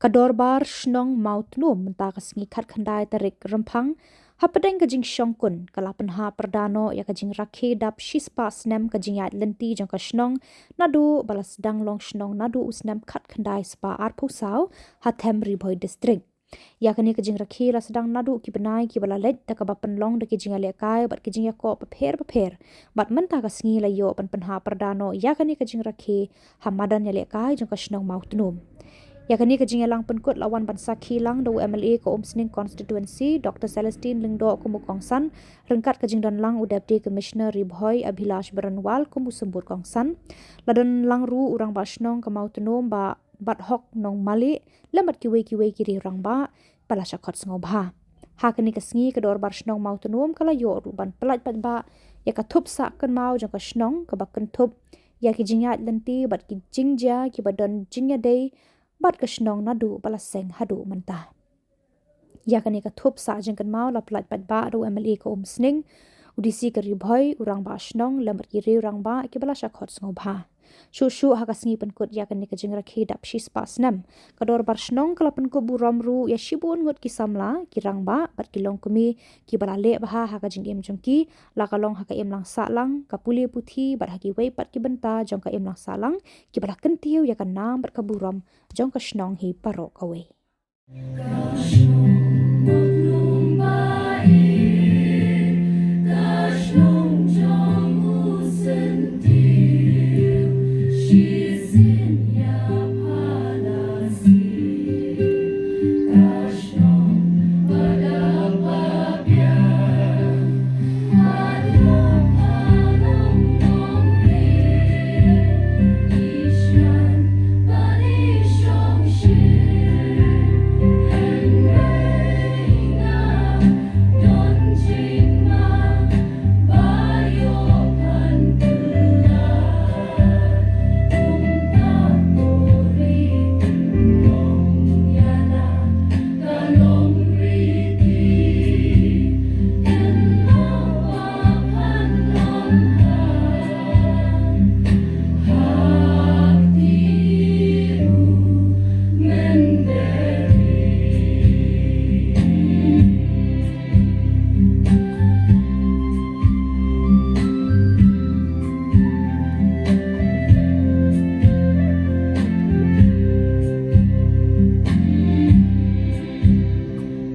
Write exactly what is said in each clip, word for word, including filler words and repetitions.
Ka Dorbar Shnong Mawtnum mynta ka sngi khatkhyndai tarik Rymphang, hapdeng ka jingshongkun, ka la pynhap pyrda noh ïa ka jingrakhe dap shispah snem ka jingïaid lynti jong ka shnong, naduh ba la sdang long shnong naduh u snem khatkhyndai spah arphew saw, ha Them Ri Bhoi District. Ïa kane ka jingrakhe la sdang naduh ki bnai kiba la leit, da kaba pynlong da ki jingïalehkai bad ki jingïakob bapher bapher. Bad mynta ka sngi la ïoh ban pynhap pyrda noh ïa kane ka jingrakhe ha madan ïalehkai jong ka shnong Mawtnum. Ïa kane ka jingïalang pynkut la wan ban sakhi lang da u M L A ka Umsning Constituency, Doctor Celestine Lyngdoh kum u kongsan, ryngkat ka jingdon lang u Deputy Commissioner Ri Bhoi Abhilash Baranwal kum u symbud kongsan. La don lang ruh u Rangbah Shnong ka Mawtnum Bah Bathok Nongmali, lem bad kiwei kiwei ki riew rangbah, ba la shah khot sngewbha. Ha kane ka sngi ka Dorbar Shnong Mawtnum ka la ïoh ruh ban pyllait paidbah ïa ka thup sah kynmaw jong ka shnong, kaba kynthup ïa ki jingïaid lynti bad ki jingjia kiba don jingïadei bad ka shnong naduh ba la seng haduh mynta. Ïa kane ka thup sah jingkynmaw la pyllait paidbah da u M L A ka Umsning, u D C ka Ri Bhoi, u Rangbah Shnong lem bad ki riew rangbah kiba la shah khot sngewbha. Shuh shuh ha ka sngi pynkut ïa kane ka jingrakhe dap shispah snem, ka Dorbar Shnong ka la pynkup burom ruh ïa shibun ngut ki samla, ki rangbah bad ki longkmie kiba la leh bha ha ka jingim jong ki, la ka long ha ka imlang sahlang, ka pule puthi bad ha kiwei pat ki bynta jong ka imlang sahlang, kiba la kyntiew ïa ka nam bad ka burom jong ka shnong hi baroh kawei.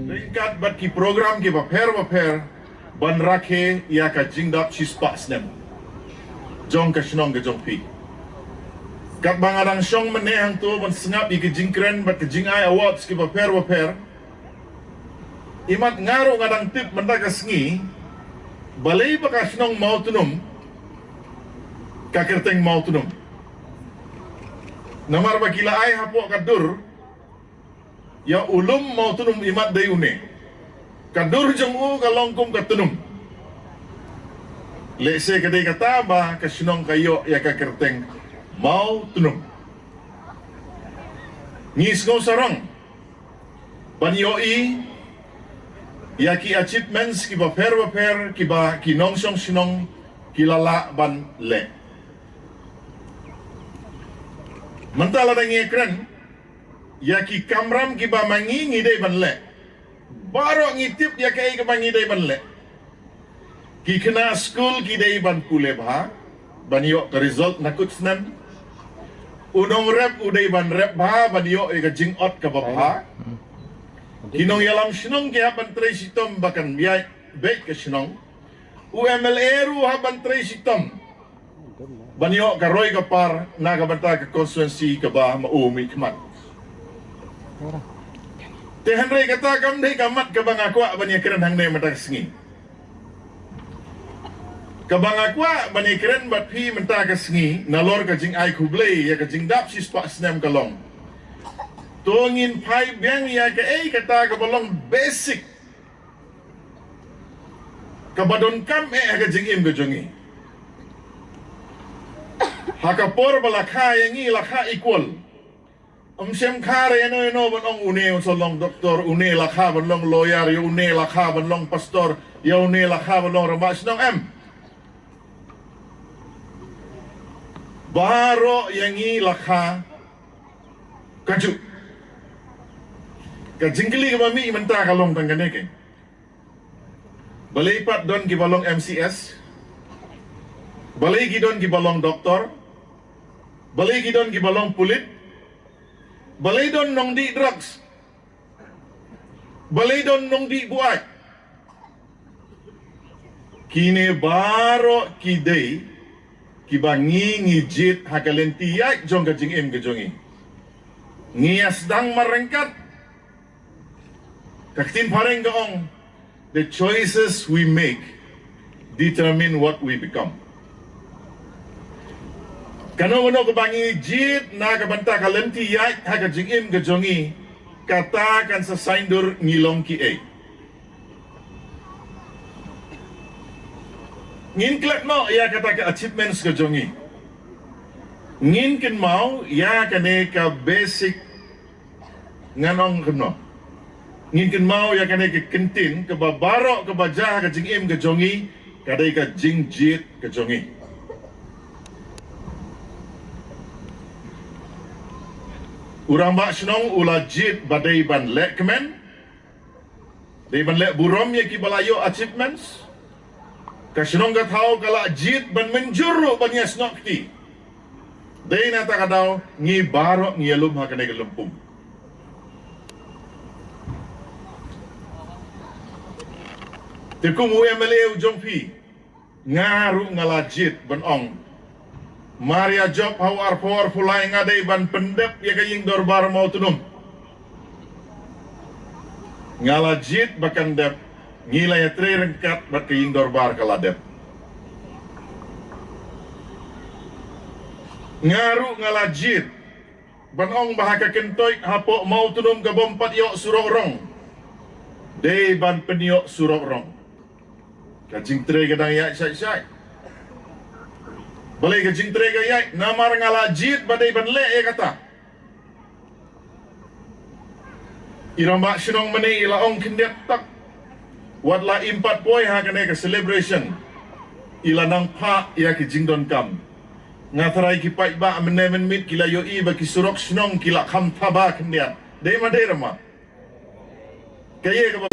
Ryngkat bad ki program kiba pher ba pher ban rakhe ïa ka jingdap shispah snem jong ka shnong ka jong phi. Katba nga dang shong mynne hangto ban sngap ïa ki jingkren bad ka jingai awards kiba pher ba pher, imat nga ruh nga dang tip mynta ka sngi balei ba ka shnong Mawtnum ka kyrteng Mawtnum. Namar ba ki la ai hapoh ka dur ïa u lum Mawtnum imat dei une. Ka dur jong u ka long kum ka tnum. Lehse ka dei kata ba ka shnong ka ïoh ïa ka kyrteng Mawtnum. Ngi sngew sarong ban ïohi ïa ki achievements kiba pher ba pher kiba ki nongshong shnong ki la lah ban leh. Mynta lada ngi kren ïa ki kamram kiba ma ngi ngi dei ban leh, baroh ngi tip ïa kaei kaba ngi dei ban leh. Ki khynnah skul ki dei ban pule bha ban ïoh ka result na kut snem. U nongrep u dei ban rep bha ban ïoh ïa ka jingot kaba bha. Ki nongïalam shnong ki hap ban trei shitom ba kan ïaid beit ka shnong. U M L A ruh hap ban trei shitom ban ïoh ka roi ka par na ka bynta ka constituency kaba ma u mihkhmat. Te hynrei kata kam dei ka mat kaba nga kwah ban ïakren hangne mynta ka sngi. Kaba nga kwah ban ïakren bad phi mynta ka sngi nalor ka jingai khublei ïa ka jingdap shispah snem ka long, to ngin phai biang ïa kaei kata kaba long basic, kaba donkam eh ha ka jingim ka jong ngi. Ha ka por ba la kha ïa ngi la kha equal. Ym shym kha re ïano ïano ban ong une un sa long doktor, une la kha ban long lawyer, ïa une la kha ban long pastor, ïa une la kha ban long rangbah shnong, em. Baroh ïa ngi la kha kajuh. Ka jingkylli kaba mih mynta ka long tang kane kein. Balei pat don kiba long M C S? Balei ki don kiba long doktor? Balei ki don kiba long pulit? Balei don nongdih drugs? Balei don nongdih buaid? Kine baroh ki dei kiba ngi ngi jied ha ka lynti ïaid jong ka jingim ka jong ngi. Ngi ïa sdang marryngkat. Ka ktien phareng ka ong, the choices we make determine what we become. Kano kano kaba ngi jied na ka bynta ka lynti ïaid ha ka jingim ka jong ngi, kata kan sa saiñdur ngi long kiei. Ngin klet noh ïa kata ka achievements ka jong ngi. Ngin kynmaw ïa kane ka basic, ngan ong kumno. Ngin kynmaw ïa kane ka kyntien kaba baroh kaba jia ha ka jingim ka jong ngi, ka dei ka jingjied ka jong ngi. U rangbah shnong u la jied ba dei ban leh kmen, dei ban leh burom ïa kiba la ïoh achievements. Ka shnong ka thaw ka la jied ban mynjur ruh ban ïasnoh kti. Dei na kata ka daw ngi baroh ngi ïalum ha kane ka lympung. Te kum u M L A u jong phi, nga ruh nga la jied ban ong, mar ïa jop ha u arphew arphew lai nga dei ban pyndep ïa ka ïing dorbar Mawtnum. Nga la jied ba kan dep, ngi la ïatrei ryngkat bad ka ïing dorbar ka la dep. Nga ruh nga la jied ban ong ba ha ka kyntoit hapoh Mawtnum ka bym pat ïoh surok rong, dei ban pynïoh surok rong. Ka jingtrei ka dang ïaid shai shai. Balei ka jingtrei ka ïaid? Namar nga la jied ba dei ban leh ïa kata. I rangbah shnong mynne i la ong khyndiat tak, wat la im pat poi ha kane ka celebration, i la nang phah ïa ki jingdonkam. Nga tharai ki paidbah mynne mynmiet ki la ïohi ba ki surok shnong ki la kham thaba khyndiat. Dei ma dei rama. Kaei kaba